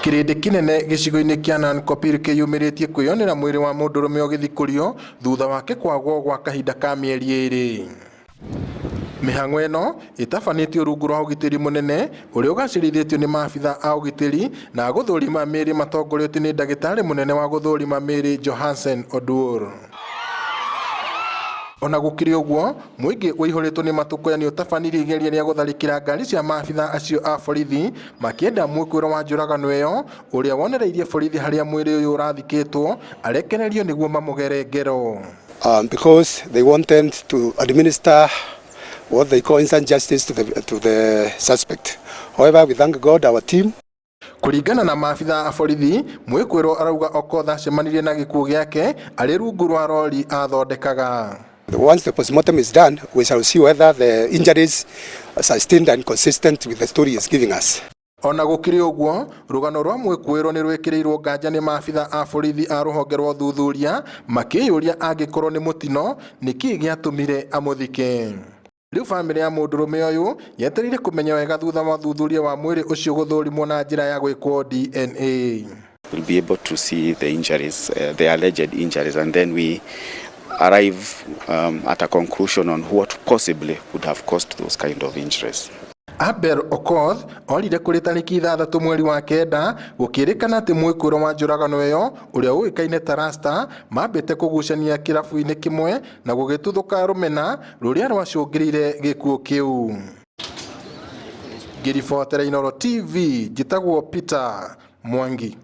Kĩrĩndĩ kĩnene gĩcigo-inĩ kĩa Nankopir kĩyumĩrĩtie kwĩyonera mwĩrĩ wa mũndũrũme ũgĩthikũrio thutha wake kwagwo gwa kahinda ka mĩeri 2. Mĩhang'o ĩno ĩtabanĩtio rungu rwa ũgitĩri mũnene ũrĩa ũgacĩrithĩtio nĩ maabitha a ũgitĩri na gũthũrima mĩĩrĩ matongoretio nĩ ndagĩtarĩ mũnene wa gũthũrima mĩĩrĩ Johansen Oduor. Ona gũkĩrĩ ũguo, mũingĩ ũihũrĩtwo nĩ matũkũya nĩ ũtabanirie igeria rĩa gũtharĩkĩra ngari cia maabitha acio a borithi makĩenda mwĩkũĩro wa njũragano ĩyo ũrĩa wonereirie borithi harĩa mwĩrĩ ũyũ ũrathikĩtwo arekererio nĩguo mamũgere ngero. Because they wanted to administer what they call instant justice to the suspect. However, we thank God our team Kũringana na maabitha a borithi, mwĩkũĩrwo arauga Okoth acemanirie na gĩkuũ gĩake arĩ rungu rwa rori athondekaga. Once the postmortem is done, we shall see whether the injuries are sustained and consistent with the story is giving us. Ona gũkĩrĩ ũguo, rũgano rwa mwĩkũĩrwo nĩ rwĩkĩrĩirwo nganja nĩ maabitha a borithi a rũhonge rwa ũthuthuria makĩyũria angĩkorwo nĩ mũtino nĩkĩ gĩatũmire amũthike. Rĩu bamĩrĩ ya mũndũrũme ũyũ yetereire kũmenya wega thutha wa ũthuthuria wa mwĩrĩ ũcio gũthũrimwo na njĩra ya gwĩkwo DNA. We'll be able to see the injuries, the alleged injuries, and then we arrive at a conclusion on what possibly could have caused those kind of injuries. Abel Okoth orire kũrĩ tarĩki 6 mweri wa 9 gũkĩrĩkana atĩ mwĩkũĩrwo wa njũragano ĩyo ũrĩa ũĩkaine ta Rasta mambĩte kũgucania kĩrabu-inĩ kĩmwe na gũgĩtuthũka rũmena rũrĩa rwacũngĩrĩire gĩkuũ kĩu. Ngĩribotera Inooro TV, njĩtagwo Peter Mwangi.